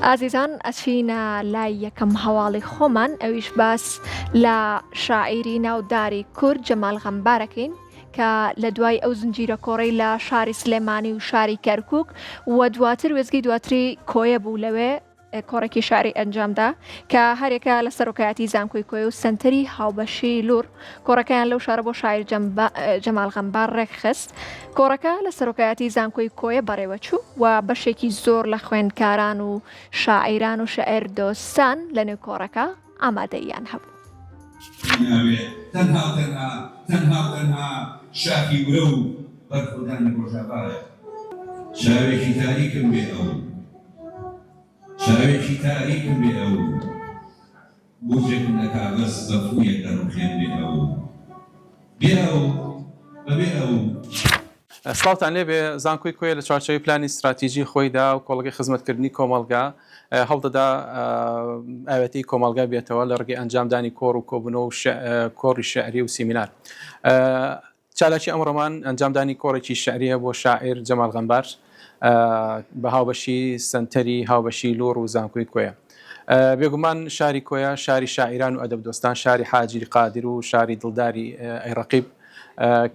ئازیزان ئەچینە لای یەکەم هەواڵی خۆمان ئەویش باس لە شاعیری ناوداری کورد جەمال غەمبارەکەین کە لە دوای ئەو زنجیرە کۆڕەی لە شاری سلێمانی و شاری کەرکک و دواتر وێزگەی دواتری کۆیە بوو لەوێ کۆڕێکی شاری ئەنجامدا کە هەرێکە لە سەرۆکایەتی زانکۆی کۆیە و سەنتەری هاوبەشی لوڕ کۆڕەکەیان لەو شارە بۆ شاعیر جەمال غەمبار ڕێکخست. کۆڕەکە لە سەرۆکایەتی زانکۆی کۆیە بەڕێوەچوو و بەشێکی زۆر لە خوێندکاران و شاعیران و شعر دۆستان لە نێو کۆڕەکە ئامادەییان هەبوو. ناوێ تەنها و تەنها، تەنها و تەنها شاخی ورە و بەرخۆدانی ڕۆژاڤایە. چاوێکی تاریکم بێ ئەو، چاوێکی تاریکم بێ ئەو. بورجێکم لە کاغەز بە فوویەک دەڕووخێم بێ ئەو، بێ ئەو، بە بێ ئەو. سڵاوتان لێبێ، زانکۆی کۆیە لە چوارچێوەی پلانی ستراتیجی خۆیدا و کۆڵەگەی خزمەتکردنی کۆمەڵگا هەوڵدەدا ئاوێتەی کۆمەڵگا بێتەوە لە ڕێگەی ئەنجامدانی کۆڕ و کۆبوونەوە و کۆڕی شیعری و سیمینار. چالاکی ئەمڕۆمان ئەنجامدانی کۆڕێکی شیعرییە بۆ شاعیر جەمال غەمبار بە هاوبەشی سەنتەری هاوبەشی لوڕ و زانکۆی کۆیە. بێگومان شاری کۆیە شاری شاعیران و ئەدەبدۆستان، شاری حاجی قادر و شاری دڵداری ئەی ڕەقیب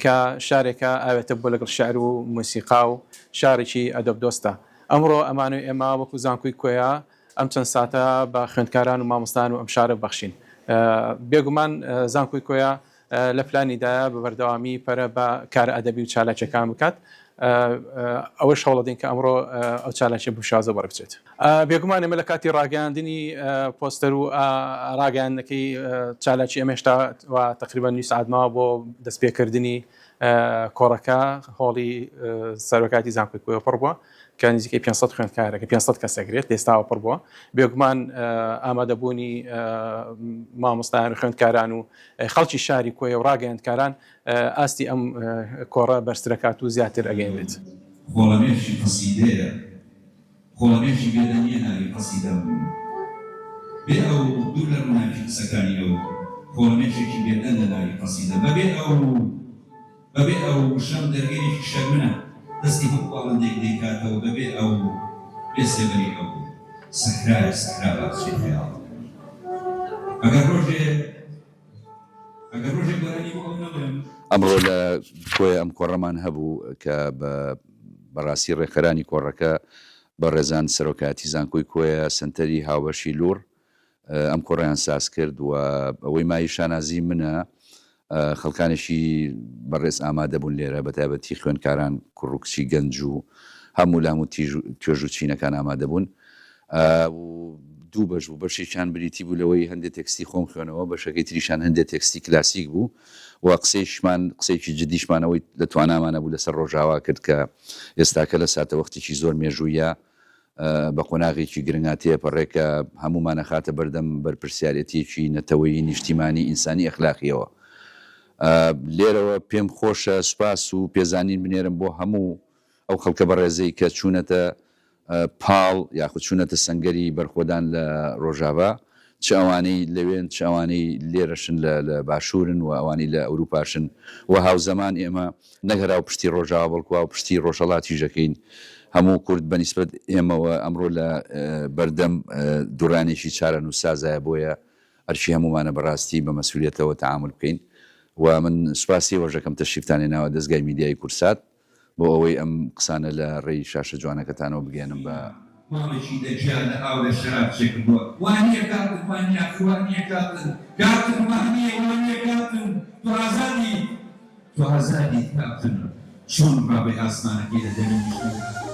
کە شارێکە ئاوێتە بووە لەگەڵ شیعر و مۆسیقا و شارێکی ئەدەبدۆستە. ئەمڕۆ ئەمانەوێ ئێمە وەکو زانکۆی کۆیە ئەم چەند ساتە بە خوێندکاران و مامۆستایان و ئەم شارە ببەخشین. بێگومان زانکۆی کۆیە لە پلانیدایە بە بەردەوامی پەرە بە کارە ئەدەبی و چالاکیەکان بکات ئەوەش هەوڵەدەین کە ئەمڕۆ ئەو چالاکیە بەم شێوازە بەڕێبچێت. بێگومان ئێمە لە کاتی ڕاگەیاندنی پۆستەر و ڕاگەیاندنەکەی چالاکی ئێمە هێشتا تەقریبەن نیو سەعات ماوە بۆ دەستپێکردنی کۆڕەکە هۆڵی سەرۆکایەتی زانکۆی کۆیە پڕ بووە کە نزیکەی 500 خوێندکارە کە 500 کەس ئەگرێت ئێستاوە پڕ بووە بێگومان ئامادەبوونی مامۆستایان و خوێندکاران و خەڵکی شاری کۆیە و ڕاگەیاندکاران ئاستی ئەم کۆڕە بەرزترەکات و زیاتر ئەگەیەنێت. خۆڵەمێشی قەسیدەیە خۆڵەمێشی بێدەنگیە ناوی قەسیدەم بێ ئەو دوور لە ڕووناکی قسەکانی ئەو خۆڵەمێشێکی بێدەنگە ناوی قەسیدە بەبێ ئەو بەبێ ئەو وشەم دەرگەیەکی شەرمنە دەستی هەموو باڵندەیەک دەیکاتەوە بەبێ ئەو بێ سێبەری ئەو سەحرایە سەحرا باخچەی خەیاڵ ئەگەر ڕۆژێ ئەگەر ڕۆژێ گۆرانی بۆ ئەو نەڵێم. ئەمڕۆ لە کۆیە ئەم کۆڕەمان هەبوو کە بە بەڕاستی ڕێکخەرانی کۆڕەکە بەڕێزان سەرۆکایەتی زانکۆی کۆیە، سەنتەری هاوبەشی لوڕ ئەم کۆڕەیان ساز کرد و ئەوەی مایەی شانازی منە خەڵکانێکی بەڕێز ئامادە بوون لێرە بەتایبەتی خوێندکاران کوڕ و کچی گەنج و هەموو لە هەموو توێژ و چینەکان ئامادە بوون و دوو بەش بوو بەشێکیان بریتی بوو لەوەی هەندێک تێکستی خۆم خوێنەوە بەشەکەی تریشان هەندێک تێکستی کلاسیک بوو و قسەیشمان قسەیەکی جدیشمان ئەوەی لە توانامانە بوو لەسەر ڕۆژاوا کرد کە ئێستاکە لە ساتەوەختێکی زۆر مێژوویە بە قۆناغێکی گرنگا تێپەڕێ کە هەموومان ئەخاتە بەردەم بەرپرسیارێتیەکی نەتەوەیی، نیشتیمانی، ئینسانی، ئەخلاقیەوە. لێرەوە پێم خۆشە سوپاس و پێزانین بنێرم بۆ هەموو ئەو خەڵکە بەڕێزەی کە چوونەتە پاڵ یاخود چوونەتە سەنگەری بەرخۆدان لە ڕۆژاڤا، چ ئەوانەی لەوێن، چ ئەوانەی لێرەشن لە لە باشوورن و ئەوانەی لە ئەوروپاشن و هاوزەمان ئێمە نەک هەر هاوپشتی ڕۆژاوا بەڵکو هاوپشتی ڕۆژهەڵاتیش دەکەین. هەموو کورد بە نیسبەت ئێمەوە ئەمڕۆ لە بەردەم دوڕیانێکی چارەنووسسازایە بۆیە ئەرکی هەموومانە بە ڕاستی بە مەسئولیەتەوە تەعامول بکەین و من سوپاسی ئێوەش دەکەم تەشریفتان هێناوە دەزگای میدیایی کوردسات. بۆ ئەوەی ئەم قسانە لە ڕێی شاشە جوانەکەتانەوە بگەیەنم بە. ماڵێکی لە گیا لە ئاو لە شەراب چێ کردووە وا نییە کاپتن وا نییە ئاخر وا نییە کاپتن کاپتن وا نییە وا نییە کاپتن تۆ ئازادیت تۆ ئازادیت کاپتن چۆن ڕاڤەی ئاسمانەکەی لە دەمی نیشتیمان.